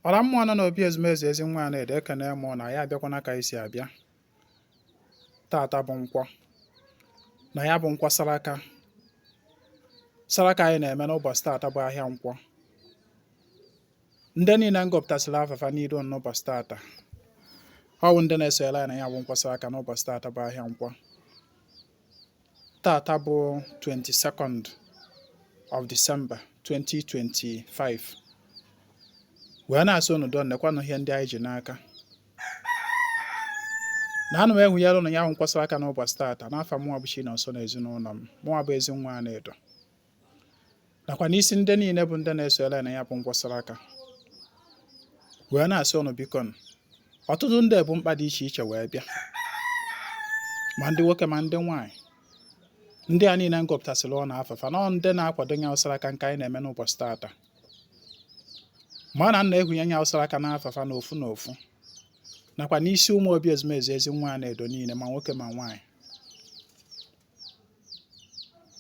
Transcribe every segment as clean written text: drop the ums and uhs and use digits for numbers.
Ọra mmụọ nọ n'obi ezumezu Ezinwa Anaedo ekene m na ya abịakwana ka anyị si abịa. Tata bụ nkwọ, na ya bụ nkwọ saraka saraka anyị na-eme n'ụbọchị tata bụ ahịa nkwọ. Ndị niile m gụpụtasịrị afa fa n'iru n'ụbọchị tata, ọ bụ ndị na-esonyere anyị na ya bụ nkwọ saraka n'ụbọchị tata bụ ahịa nkwọ. Tata bụ 22nd of December 2025. Wee na-asị unu doo, nekwanụ ihe ndị anyị ji n'aka na ana m ehunyere unu ya bụ nkwọ saraka n'ụbọchị tata n'afa mụnwa bụ Chinonso na ezinụlọ m, mụnwa bụ Ezinwa Anaedo, nakwa n'isi ndị niile bụ ndị na-esonyere na ya bụ nkwọ saraka. Wee na-asị unu biko, ọtụtụ ndị bu mkpa dị iche iche wee bịa, ma ndị nwoke ma ndị nwaanyị. Ndị a niile m gụpụtasịrị ọnụ afa fa nọ ndị na-akwado nya saraka nke anyị na-eme n'ụbọchị tata, ma na nna ehunye nya saraka n'afa fa n'ofu n'ofu, nakwa n'isi ụmụ obi ezumezu Ezinwa Anaedo niile, ma nwoke ma nwaanyị.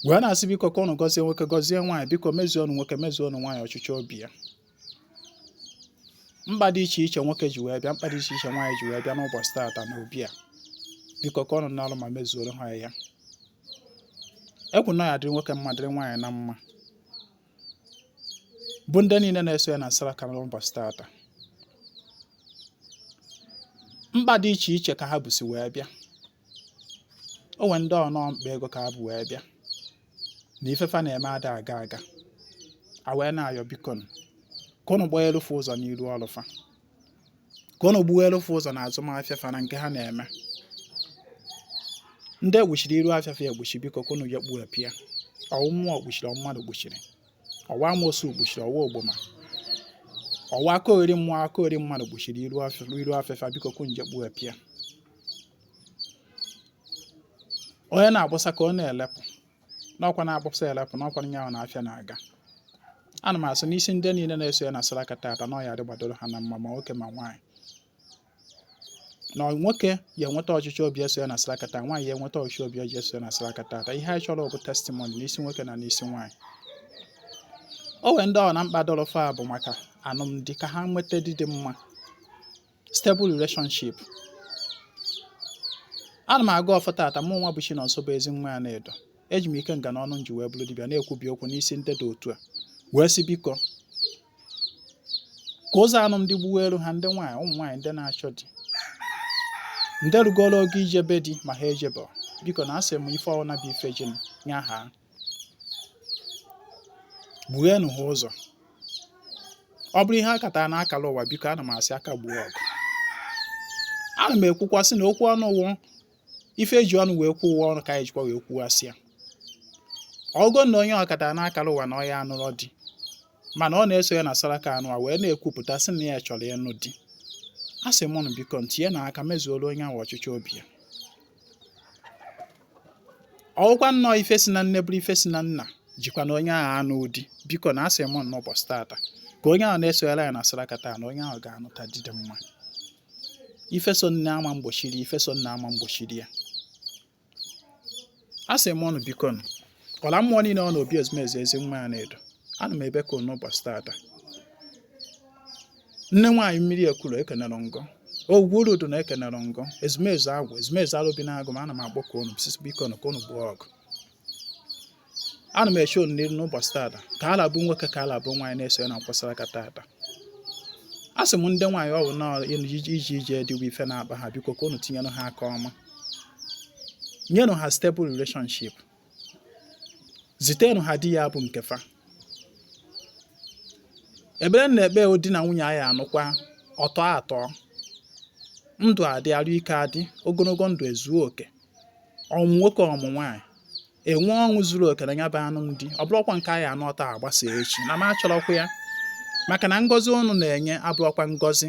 Wee na-asị biko ka ụnụ gọzie nwoke, gọzie nwaanyị, biko mezuonụ nwoke, mezuonụ nwaanyị ọchịchọ obi ya. Mkpa dị iche iche nwoke ji wee bịa, mkpa dị iche iche nwaanyị ji wee bịa n'ụbọchị tata n'obi a, biko ka ụnụ nalụ ma mezuoro ha ya. Ekwu na ya dịrị nwoke mma, dịrị nwaanyị na mma, bụ ndị niile na-eso ya na saraka n'ụbọchị tata. Mkpa dị iche iche ka ha busi wee bịa. O nwere ndị ọnọọ mkpa ego ka ha bu wee bịa, na ife fa na-eme ada aga aga. A wee na-ayọ biko ka ụnụ gbagheelu fa ụzọ n'iru ọrụ fa, ka ụnụ gbugheelu fa ụzọ na azụmahịa fa na nke ha na-eme. Ndị ekpuchiri iru afịa fa ekpuchi, biko ka ụnụ je kpughepụ ya. Ọwụ mmụọ kpuchiri, ọ mmadụ kpuchiri, ọwa amosu kpuchiri, ọwa ogboma, ọwa akaogheri mmụọ, akaogheri mmadụ kpuchiri iru afịa fa, biko ka ụnụ je kpughepụ ya. Onye na-agbasa ka ọ na-elepụ n'ọkwa na-agbasa elepụ n'ọkwa nya na afịa na-aga. Ana m asị n'isi ndị niile na-eso ya na saraka tata na ọ ya adịgbadoro ha na mma, ma nwoke ma nwaanyị. Na nwoke ya enweta ọchịchọ obi eso ya na saraka taa, nwaanyị ya enweta ọchịchọ obi eji eso ya na saraka tata. Ihe anyị chọrọ bụ testimony n'isi nwoke na n'isi nwaanyị. O nwere ndị ọ na mkpa dọrọ fa bụ maka alụmdi, ka ha nweta di dị mma, stable relationship. Ana m agọ ọfọ tata, mụ nwa bụ Chinonso bụ Ezinwa Anaedo, eji m ike nga n'ọnụ m ji wee bụrụ dibịa na-ekwubi okwu n'isi ndị dị otu a, wee sị biko ka ụzọ alụmdi gbuweelu ha. Ndị nwaanyị, ụmụ nwaanyị ndị na-achọ di, ndị rugoro oge ijebe di ma ha ejebe, biko na asị m ife ọwụna bụ ife ji nya ha gbugheenụ ha ụzọ. Ọ bụrụ ihe akatara na akara ụwa, biko ana m asị aka gbuo ọgụ. Ana m ekwukwasị na okwu ọnụ wụ ife eji ọnụ wee kwuo ụwa ọnụ ka anyị jikwa wee kwuwasị ya. Ọgụ na onye ọkatara n'akara ụwa na ọ ya anụrọ di, mana ọ na-eso ya na saraka anụ a wee na-ekwupụta sị na ya chọrọ ịnụ di, a sị m ụnụ biko ntinye na aka mezuoro onye ahụ ọchịchọ obi ya. Ọwụkwa nnọọ ife si na nne bụrụ ife si na nna jikwa na onye ahụ anụ di, biko na asị m n'ụbọchị tata ka onye ahụ na-esonyere ya na saraka taa na onye ahụ ga-anụta di dị mma. Ife so nne ama mgbochiri, ife so nna ama mgbochiri ya. A sị m ụnụ biko nụ, ọla mmụọ niile ọ na obi ezumezu Ezinwa Anaedo, ana m ebe ka n'ụbọchị tata. Nne nwaanyị mmiri ekwuru ekenere ngọ ogwuru udu na ekenere ngọ ezumezu agwụ ezumezu arụbi na agụ m, ana m akpọku ụnụ sisi biko nụ ka ụnụ gbuo ọgụ. Ana m eche unu n'iru n'ụbọchị tata ka ala bụ nwoke ka ala bụ nwaanyị na-eso ya na nkwọ saraka tata. A sị m ndị nwaanyị ọ bụ na iji ije dịwa ife na-akpa ha, biko ka unu tinyere ha aka ọma, nyenụ ha stable relationship, zitenụ ha di ya bụ nke fa. Ekpere m na-ekpe di na nwunye anyị anụkwa ọtọ atọ, ndụ adị, arụ ike adị, ogologo ndụ ezuo oke, ọmụmụ nwoke ọmụmụ nwaanyị enwe ọṅụ zuru oke na ya bụ alụmdi. Ọ bụrụkwa nke anyị anụ ọtọ agbasa echi na m achọrọkwa ya, maka na ngọzi ụnụ na-enye abụrụkwa ngọzi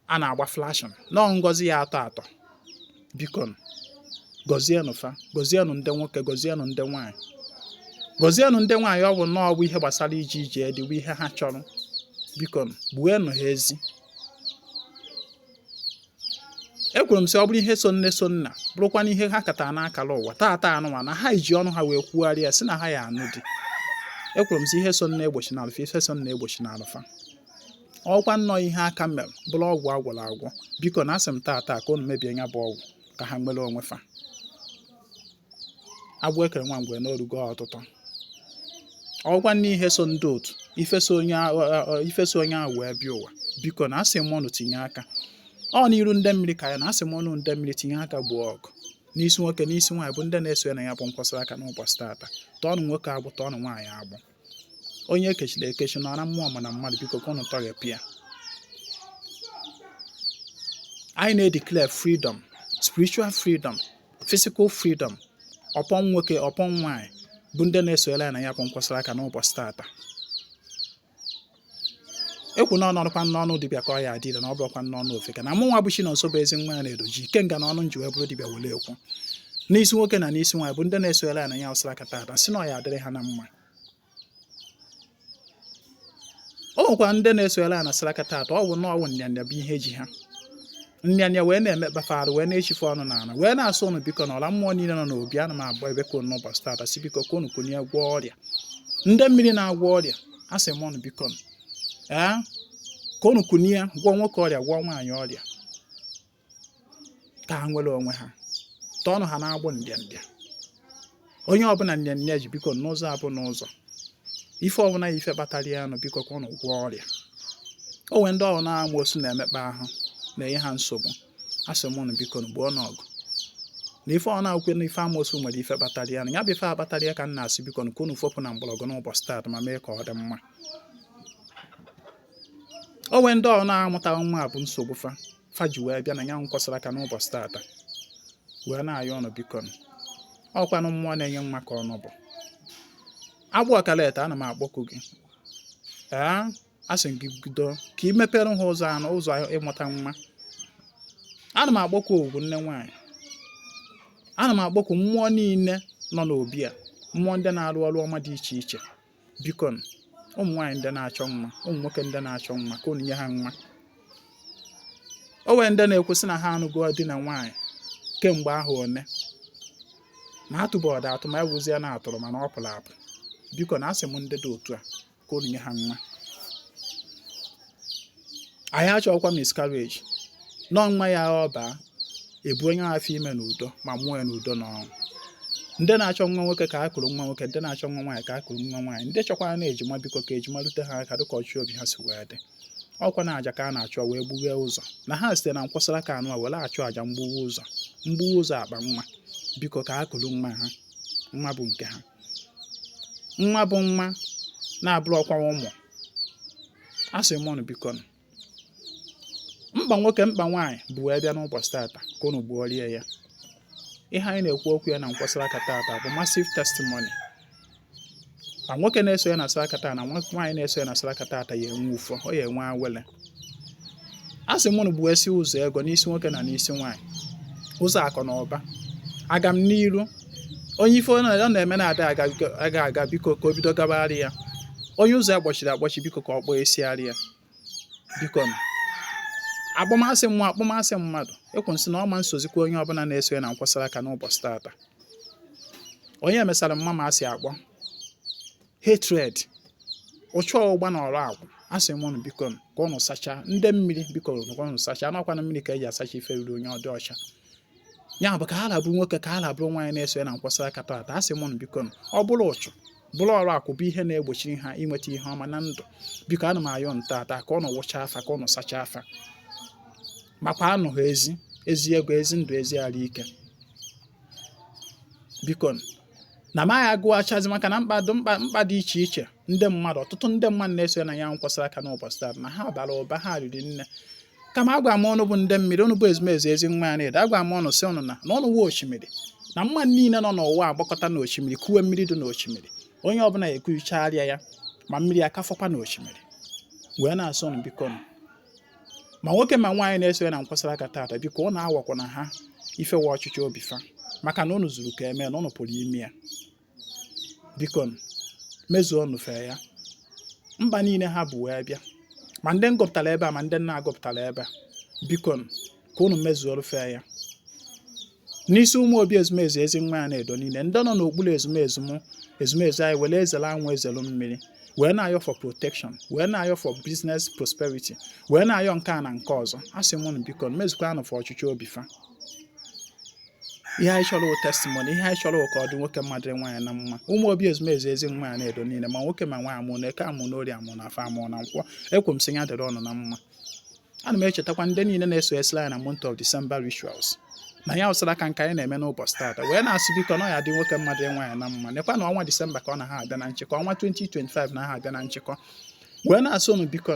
a na-agba flashing, nọọ ngọzi ya atọ atọ. Biko gọzienụ fa, gọzienụ ndị nwoke, gọzienụ ndị nwaanyị, gọzienụ ndị nwaanyị. Ọ bụ nnọọ bụ ihe gbasara ije ije dịwa ihe ha chọrọ, biko gbuenụ ha ezi. Ekwuru m sị ọ bụrụ ihe so nne so nna bụrụkwa na ihe ha katara n'akara ụwa taata anụnwa na ha ji ọnụ ha wee kwugharị ya sị na ha ya anụ di. Ekwuru m sị ihe so nne egbochi na alụfa, ife so nna egbochi na alụfa. Ọkwa nnọọ ihe aka mere bụrụ ọgwụ agwọrọ agwọ, biko na asị m taata ka unu mebie ya bụ ọgwụ ka ha nwere onwe fa. Agbụ ekere nwa ngwere n'orugo ọtụtụ. Ọkwa n'ihe so ndị otu ife so onye ahụ wee bịa ụwa, biko na asị m unu tinye aka ọ n'iru ndị mmiri ka ya na asị m unu ndị mmiri tinye aka gbuo ọgụ n'isi nwoke, n'isi nwaanyị bụ ndị na-eso na ya bụ nkwasara aka n'ụbọchị taata. Tọọnụ nwoke agbụ, tọọnụ nwaanyị agbụ. Onye ekechiri ekechi nọ na mmụọ mana mmadụ, biko ka unu tọghepụ ya. Anyị na-edeclare freedom, spiritual freedom, physical freedom upon nwoke, upon nwaanyị bụ ndị na-esonyere ya na ya bụ nkwasara aka n'ụbọchị taata. Ekwu na ọnọrụkwa n'ọnụ dibịa ka ọ ya adị ire, na ọ bụrụkwa n'ọnụ ofeke, na mụnwa bụ Chinonso bụ ezi nwa ya na-edoji ike nga na ọnụ nji wee bụrụ dibịa were ekwu n'isi nwoke na n'isi nwaanyị bụ ndị na-esonyere ya na ya ụsara aka taata, si na ọ ya adịrị ha na mma. O nwekwara ndị na-esonyere ya na saraka taata, ọ bụ na ọwụ nyanya bụ ihe ji ha nyanya wee na-emekpafe arụ, wee na-echife ọnụ n'ala, wee na-asị ụnụ biko na ọla mmụọ niile nọ n'obi, ana m agba ebe ka ụnụ n'ụbọchị taata si biko ka ụnụ kunye gwọọ ọrịa. Ndị mmiri na-agwọ ọrịa, asị m ụnụ biko ee ka ụnụ kunie gwọọ nwoke ọrịa, gwọọ nwaanyị ọrịa, ka ha nwere onwe ha, tọọnụ ha n'agbụ ndịandịa. Onye ọbụla ndịandịa ji, biko n'ụzọ abụ n'ụzọ ife ọbụla ya ife kpatara ya nụ, biko ka ụnụ gwọọ ọrịa. O nwere ndị ọrụ na-amoosu na-emekpa ahụ na-enye ha nsogbu, asị m ụnụ biko gbuo n'ọgụ na ife ọ na-akwụkwọ na ife amoosu nwere ife kpatara ya na ya bụ ife akpatara ya ka m na-asị biko ka ụnụ fopụ na mgbọrọgwụ n'ụbọchị taata ma mee ka ọ dị mma. O nwere ndị ọ na-amụtaghị nwa bụ nsogbu fa fa ji wee bịa na ya nkwasara aka n'ụbọchị taata wee na-ayọ ọnụ biko ọkwanụ mmụọ na-enye nwa ka ọnụ bụ agbụ ọkaleta. Ana m akpọku gị, ee, asị m gị bido ka ị mepere ha ụzọ anụ ụzọ ịmụta nwa. Ana m akpọku ogwugwu nne nwaanyị, ana m akpọku mmụọ niile nọ n'obi a, mmụọ ndị na-arụ ọrụ ọma dị iche iche, biko ụmụ nwaanyị ndị na-achọ nwa, ụmụ nwoke ndị na-achọ nwa, ka unu nye ha nwa. O nwere ndị na-ekwu sị na ha anụgo di na nwaanyị kemgbe ahụ one na atụbọdụ atụ ma ewuzie na atụrụ mana ọ pụrụ apụ, biko na asị m ndị dị otu a ka unu nye ha nwa. Anyị achọghịkwa miscarriage nọ nwa ya ọ baa ebu onye afọ ime n'udo ma mụọ ya n'udo na ọṅụ. Ndị na-achọ nwa nwoke ka a kụrụ nwa nwoke, ndị na-achọ nwa nwaanyị ka a kụrụ nwa nwaanyị, ndị chọkwara na ejima biko ka ejima rute ha aka dịka ọchị obi ha si wee dị. Ọkwa na aja ka a na-achọ wee gbughee ụzọ na ha site na nkwasara ka anụ a were achụ aja mgbughe ụzọ, mgbughe ụzọ akpa nwa, biko ka a kụrụ nwa ha, nwa bụ nke ha, nwa bụ nwa na-abụrụ ọkwa ụmụ. Asị m ụnụ biko mkpa nwoke mkpa nwaanyị bụ wee bịa n'ụbọchị taata ka unu gbuorie ya. Ihe anyị na-ekwu okwu ya na nkwasara aka taata bụ massive testimony. Ma nwoke na-eso ya na saraka taa na nwaanyị na-eso ya na saraka taata ya enwe ufo, ọ ya enwe awele. Asị m unu gbuo esi ụzọ ego n'isi nwoke na n'isi nwaanyị, ụzọ akụ na ụba, aga m n'iru. Onye ife ọ na-eme na-ada aga aga, biko ka o bido gabagharị ya. Onye ụzọ ya kpọchiri akpọchi, biko ka ọ kpọọ esigharị ya. Biko akpọmasị mmụọ, akpọmasị mmadụ, ekwu nsị na ọma nsozikwa onye ọbụla na-eso ya na nkwasara aka n'ụbọchị taata. Onye mesara mma ma asị akpọ hatred ụchụ ọgbụgba na ọrụ agwụ, asị m ụnụ biko ka ụnụ sachaa ndị mmiri, biko ka ụnụ sachaa n'ọkwa na mmiri ka eji asacha ife ruru onye ọ dị ọcha. Ya bụ ka ha labụrụ nwoke, ka ha labụrụ nwaanyị na-eso ya na nkwasara aka taata, asị m ụnụ biko ọ bụrụ ụchụ bụrụ ọrụ akwụ bụ ihe na-egbochiri ha inweta ihe ọma na ndụ, biko ana m ayọ ntaata ka ụnụ wụchaa afa, ka ụnụ sachaa afa, makwa anụ ha ezi ezi ego, ezi ndụ, ezi arụ ike. Biko na m agha agụghachazi maka na mkpa mkpa dị iche iche ndị mmadụ, ọtụtụ ndị mmadụ na-eso na ya nkwasara aka n'ụbọchị taa na ha bara ụba, ha riri nne. Kama agwa m ụnụ bụ ndị mmiri, ụnụ bụ ezumezu ezi nwa ya na-ede, agwa m ụnụ sị ụnụ na na ụnụ wụ osimiri, na mmadụ niile nọ n'ụwa agbakọta n'osimiri kuwe mmiri dị n'osimiri, onye ọbụla ekuchagharịa ya ma mmiri akafọkwa n'osimiri. Wee na-asị ụnụ biko ma nwoke ma nwaanyị na-eso ya na nkwasara aka taata, biko ụnụ awakwa na ha ifewa ọchịchị obi fa, maka na ụnụ zuru ka eme na ụnụ pụrụ ime ya. Biko mezuo ụnụ fee ya mba niile ha bụ wee bịa, ma ndị ngụpụtara ebe a ma ndị nna agụpụtara ebe a, biko ka ụnụ mezuo fee ya n'isi ụmụ obi ezumezu ezi nwa ya na-edo niile ndị nọ n'okpuru ezumezu mụ, ezumezu anyị were ezere anwụ, ezelu mmiri, Wee na-ayọ for protection, wee na-ayọ for business prosperity, wee na-ayọ nke a na nke ọzọ. A sị m unu, biko, mezukwanụ for ọchịchị obi fa. Ihe anyị chọrọ wụ testimony. Ihe anyị chọrọ wụ ka ọ dị nwoke mma, dịrị nwaanyị na mma. Ụmụ obi ezumezu ezi nwaanyị na-edo niile, ma nwoke ma nwaanyị, amụ na eke, amụ na orie, amụ na afọ, amụ na nkwọ, ekwe m sị ya dịrị ọnụ na mma. Ana m echetakwa ndị niile na-eso esila anyị na month of December rituals na ya ụsara aka nke anyị na-eme n'ụbọchị taata, wee na-asị, biko, na ya dị nwoke mma, dịrị nwaanyị na mma. Nekwa na ọnwa Disemba ka ọ na ha abịa na nchịkọ, ọnwa 2025 na ha abịa na nchịkọ, wee na-asị unu, biko,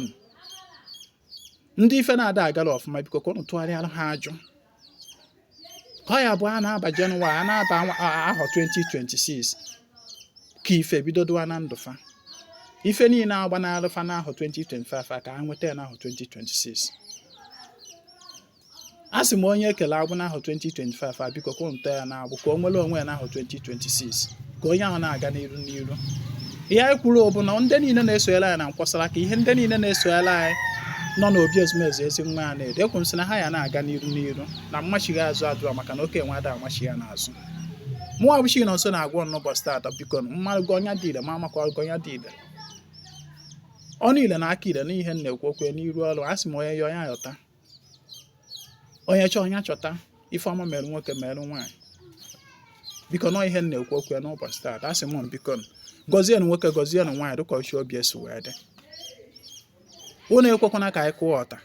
ndị ife na-ada agara ọfụma, biko, ka unu tụgharịara ha ajụ, ka ọ ya bụ a na-aba Jenụwarị, a na-aba ahọ 2026, ka ife bido dụwa na ndụ fa. Ife niile agbanarị fa n'ahọ 2025 a, ka ha nweta ya n'ahọ 2026. A sị m, onye ekele agbụ n'ahọ 2025 a, biko, ka unu tọọ ya n'agbụ, ka o nwere onwe ya n'ahọ 2026, ka onye ahụ na-aga n'iru n'iru. Ihe anyị kwuru bụ na ndị niile na-esonyere anyị na nkwasara aka, ihe ndị niile na-esonyere anyị nọ n'obi ezumezu ezi nwa ya na-edo, ekwu m sị na ha ya na-aga n'iru n'iru na mmachighi azụ adụrọ, maka na oke enwe ada amachi ya n'azụ. Mụnwa bụ Chinonso na-agwa unu n'ụbọchị taata, biko, mmadụ gọnya dị ire, ma amakwa gọnya dị ire, ọnụ ile na aka ire n'ihe m na-ekwu okwu n'iru ọrụ. A sị m, onye ya onye ayọta, onye chọọ onye chọta, ife ọma mere nwoke, mere nwaanyị. Biko, nọọ ihe m na-ekwu okwu ya n'ụbọchị taata. A sị m, biko, gọzienụ nwoke, gọzienụ nwaanyị, dịka ọchị obi esi wee dị. Unu ekwekwana ka anyị kụọ ọta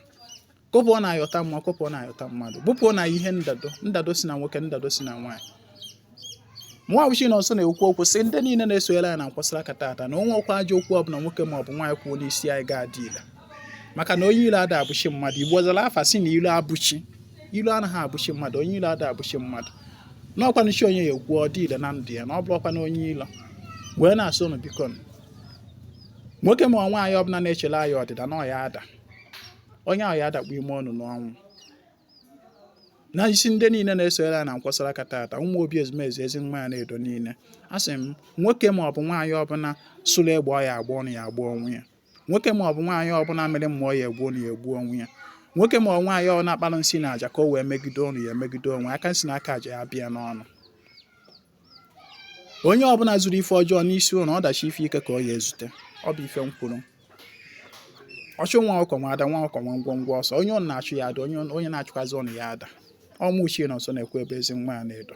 kụpụọ na ayọta mmụọ, kụpụọ na ayọta mmadụ, bụpụọ na ihe ndado, ndado si na nwoke, ndado si na nwaanyị. Mụnwa bụ Chinonso na-ekwu okwu sị, ndị niile na-esonyere anyị na nkwasara aka taata, na onwe okwu ajọ okwu ọbụla nwoke ma ọ bụ nwaanyị kwuo n'isi anyị ga-adị ile, maka na onye ilo ada abụchi mmadụ. Igbo zara afa si na ilo abụchi, ilo anaghị abụchi mmadụ, onye ilo ada abụchi mmadụ. N'ọkwanụ chi onye ya ekwu ọ dị ile na ndụ ya, na ọ bụrụkwa na onye ilo. Wee na-asị unu, biko, nwoke ma nwaanyị ọbụla na-echere anyị ọdịda, na ọ ya ada, onye ahụ ya adakpu ime ọnụ n'ọnwụ. Na isi ndị niile na-esonyere anyị na nkwasara aka taata, ụmụ obi ezumezu ezi nwa ya na-edo niile, a sị m, nwoke ma ọ bụ nwaanyị ọbụla sụrụ egbe ọ ya agba ọnụ, ya agba onwe ya. Nwoke ma ọ bụ nwaanyị ọbụla mere mmụọ ya egbu ọnụ, ya egbu onwe ya. Nwoke ma ọ nwaanyị ọbụla kpara nsị na aja ka o wee megide ọnụ, ya emegide onwe aka, nsị na aka aja ya bịa n'ọnụ. Onye ọbụla zuru ife ọjọọ n'isi ụlọ, ọdachi ife ike ka ọ ya ezute. Ọ bụ ife m kwuru. Ọchụ nwa ọkọ nwa ada, nwa ọkọ nwa ngwongwo ọsọ. Onye ọ na-achụ ya ada, onye na-achụkwazi ọnụ ya ada. Ọmụ Chinonso na-ekwu ebe ezi nwa ya na-edo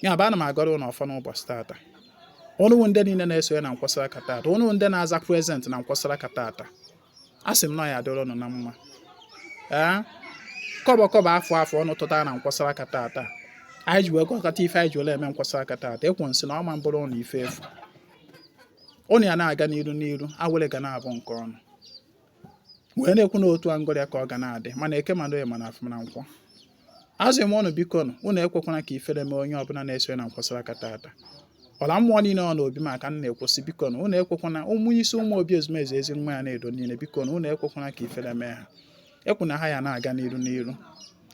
ya bụ. Ana m agọrọ ụlọ ọfọ n'ụbọchị taata. Ụnụ ndị niile na-esonye na nkwasara aka taata, ụnụ ndị na-aza present na nkwasara aka taata, a sị m na ya adịrị ụnụ na mma. Ee, kọbọ kọbọ, afọ afọ, ọnụ tụtara na nkwasara aka taata anyị ji wee gọkọta ife anyị ji were eme nkwasara aka taata. Ekwu nsị na ọma mbụrụ ụnụ ife efu, ụnụ ya na-aga n'iru n'iru, awere ga na-abụ nke ọnụ wee na-ekwu na otu angọrọ ya ka ọ ga na-adị, mana eke, mana oye, mana afọ, mana nkwọ. Azụ m ụnụ, biko nụ, ụnụ ekwekwana ka ifere mee onye ọbụla na-esonye na nkwasara aka taata. Ọla mmụọ niile ọ n'obi m aka m na-ekwụsị, biko nụ, ụnụ ekwekwana. Ụmụ isi ụmụ obi ezumezu ezi nwa ya na-edo niile, biko nụ, ụnụ ekwekwana ka ifere mee ha. Ekwu na ha ya na-aga n'iru n'iru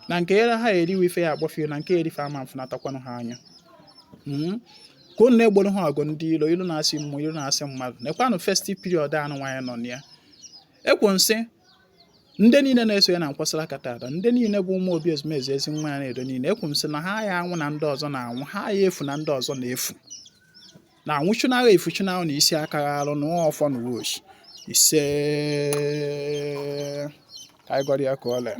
na nke yere ha eriwe ife ya akpọfe na nke erife ama mfụnatakwanụ ha anya. Ka unu na-egboro ha ọgụ ndị ilo, ilu na-asị mmụọ, ilu na-asị mmadụ. Nekwanụ festive period anụ nwaanyị nọ na ya. Ekwu nsị, ndị niile na-esonye na nkwasara aka taata, ndị niile bụ ụmụ obi ezumezu ezi nwa ya na-edo niile, ekwu m sị na ha ya anwụ na ndị ọzọ na-anwụ, ha ya efu na ndị ọzọ na-efu, na anwụchunahụ efuchunahụ na isi aka ha arụ na ọfọ na uwe. Ise, ka anyị gọrọ ya ka ọ lee.